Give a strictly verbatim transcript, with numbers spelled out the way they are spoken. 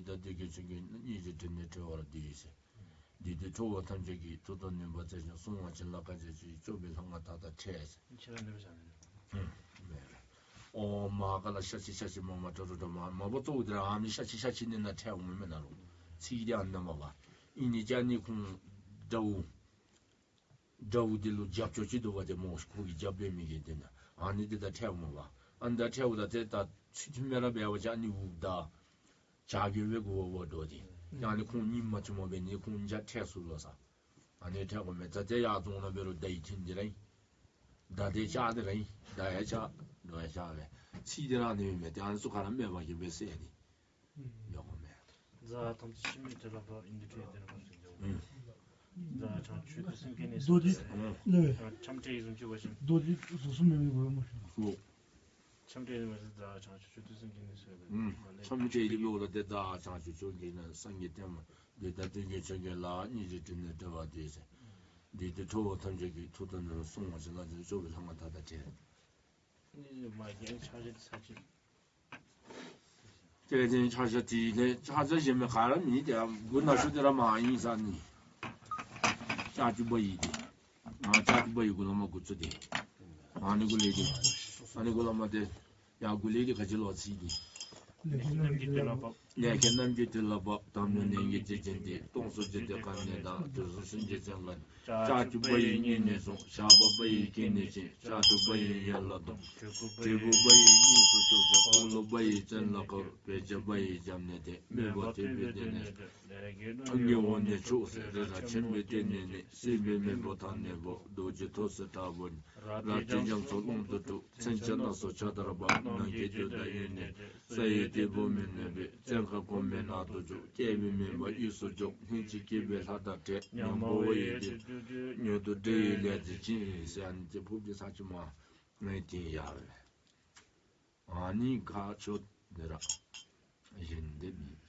ད་འདོད་དགུའི་མཆོད་སྤྲིན་ལ་སྙིང་རྗེ་དྲི་ནི་བྲི་བར་འདོད་ཟེར། འདི་དུས་ཁྲོ་བོ་ཐམས་ཅད་ཀྱིས། ཐུགས་དང་ནུས་པ་རྩལ་ཅན་སྲུང་བར་བྱིན། ལ་ཁ་འཇལ་བྱེད་ཀྱི་སྐྱོབ་པའི་ལྷ་ང་ད་ལྟ་ཕྲད་ཟེར། ཁྱེད་རང་འདོད་པ་བྱ་ནི་རེད། ཨོ་མ་ཧ་ག་ལ་ཤ་ཆི་ཤ་ཆི་མ་མ་ཏྲ་རུ་ཏྲ་མ་མ་པོ་གཙོ་བོ་དེ་ར་ཨ་ནི་ཤ་ཆི་ཤ་ཆི་ནི་ན་ཕྲད་འོང་མེད་ན་རུང་ཚིག་དེ་ཨ་ནི་མ་བ་ཨི་ནི་ཅ་ནི་ཁོང་དགྲ་བོ། དགྲ་བོ་དེ་ལོ་རྒྱབ་སྐྱོར་བྱེད་དུ་བ་དེ་མོ་ཁོ་གི་རྒྱབ་པའི་མི་གི་དེ་ན་ཨ་ནི་དེ་ད་ཕྲད་མོ་བ་ཨ་ནི་ད་ཕྲད་བོ་ད་དེ་ད་ཚུལ་ཁྲིམས་མེ་ར་བེ་བ་ཅག་ནི་འུག་ད་བྱ་རྒྱུ་བེ་གོ་བ་བ་འགྲོ་དེ་ཡང་ནི་ཁོང་གཉིས་མ་ཆུ་མ་བེ་ནི་ཁོང་འཇའ་ཕྲད་སུ་ལོ་ས་ཨ་ནི་ཕྲད་གོ་མེ་ད་དེ་ཡག་རྫོང་ན་བེ་རུ་ད་ཡི་ཁྱིན་དེ་ར་ཡིན་ད་དེ་ཅག་དེ་ར་ཡིན་ད་ཡ་ཅག་འགྲོ་ཡ་ཅག་བེ་ཚིག་དེ་ར་ནི་མེ་དེ་ཨ་ནི་སུ་ག་ར་མེ་བ་གི་བེ་སེ་ནི། ཡོད་མེད། རྫ་ཐམས་ཅད་འཆི་མེད་དེ་ལ་བབ། ཨིན་དུ་ཁྲིད་དེ་ལ་བབ་ཟེར་གྱི་འོ། རྫ་བྱང་ཆུབ་ཏུ་སེམས་བསྐྱེད་ནས་རྡོ་རྗེ་ཟེར་བ་ལས། འཆམ་ཁྲིད་ཡིག་གསུམ་གྱི་བ་ཞིག་རྡོ་རྗེ་གཟུགས་སུ་མེད་པའི་སྒོ་ལ་མ་ཞུགས། འཆམ་ཁྲིད་ཡིག་གསུམ་རྫ་བྱང་ཆུབ་ཏུ་སེམས་བསྐྱེད་ནས་ཟེར་བ་ལས། འཆམ་ཁྲིད་ཡིག་གསུམ་ལ་དེ་རྫ་བྱང་ཆུབ་ཏུ་སེམས་བསྐྱེད་ནས་སངས་རྒྱས་བསྟན་པ་འདི་ལྟར་སྟོན་མཁན་ཆོས་རྒྱལ་ལ་སྙིང་རྗེ་དྲི་ནི་བྲི་བར་འདོད་ཟེར། འདི་དུས་ཁྲོ་བོ་ཐམས་ཅད་ཀྱིས། ཐུགས་དང་ནུས་པ་སྲུང་བར་བྱིན། ལ་ཁ་འཇལ་བྱེད་ཀྱི་སྐྱོབ་པའི་ལྷ་ང་ད་ལྟ་ཕྲད། ནི་མ་རྒན་ཆ་ཤས་ཚ་ཅིག་དེ་དེ་ཆ་ཤས་དེ་ལས་ཆ་ཤས་གཞན་མི་ག་ར་མིན་ཏེ་དགུ་ན་ཤོ་དེ་ར་མ་ཡིན་ས་ནི། ལྕགས་ཀྱུ་པ་ཡི་དེ། ང་ལྕགས་ཀྱུ་པ་ཡི་དགུ་ལ་མ་དགུ་ཚོ་དེ། ང་ནི་དགུ་ལས་དེ། ང་ནི་དགུ་ལ་མ་དེ། ཡ་དགུ་ལས་དེ་ག་ཅི་ལོ་ཚིག་དེ། ལས་མཁན་རྣམས་ཀྱི་དུས་ལ་བབ། དམ་ལུས་ནན་གྱིས་བྱེད་ཅིང་དེ། སྟོང་གསུམ་འཇིག་རྟེན་ཁམས་ནས་དང་། དུས་གསུམ་སེམས་ཅན་ཚང་ལ། ལྕགས་ཀྱུ་པ་ཡི་སྙིང་ནས་བཟུང་། ཞགས་པ་པ་ཡི་སྐེ་ནས་བཅིངས། ལྕགས་ཐུབ་པ་ཡི་ཡན་ལག་དང་། དྲིལ་བུ་པ་ཡིས་གཉིས་སུ་བཅོམ་ཞིང་། འཁོར་ལོ་པ་ཡིས་བཙན་ལ་བཀའ། བེ་ཅོན་པ་ཡིས་རྒྱབ་ནས་དེད། དམོད་པ་ཐུལ་བའི་སྡེ་ནས་ཉེ་བོ་ནས་ཆོག་ཟེར། རི་རབ་ཆེན་པོའི་སྟེང་ནས་ནི། སྲིད་པའི་མེ་བོ་ཐང་ནས་བབས། རྡོ་རྗེ་ཐོག་སེར་དྲག་པོ་ནི། རལ་གྲི་རྒྱ་མཚོ་ཀློང་དུ་འཁྲུགས། མཚོན་ཆ་སྣ་ཚོགས་ཕྱག་དར་འབག་ནམ་མཁའི་བདུད་དང་གཡུལ་ནས། ས་ཡི་སྟེགས་བུ་མི་ནོན་པའི། བཙན་མཁའ་གོང་མའི་ནགས་སུ་བཅུག་སྐྱེ་བའི་མུན་པ་གཡུལ་སུ་འཇོམས། ལྷན་ཅིག་སྐྱེས་པའི་ལྷ་དང་འཕྲད། ཉ་མོ་བ་ཡི་དེ་མྱུར་དུ་འདྲེ་ཡི་ལས་འཛིན་ཅིང་། ཟེར་ནི་དེ་ཕུབ་ཀྱི་ས་ཆུ་མ་ངའི་དེ་ཡ་བས། ཨ་ནི་ག་ཆོད་འདི་ར་གཞན་འདི་མིན།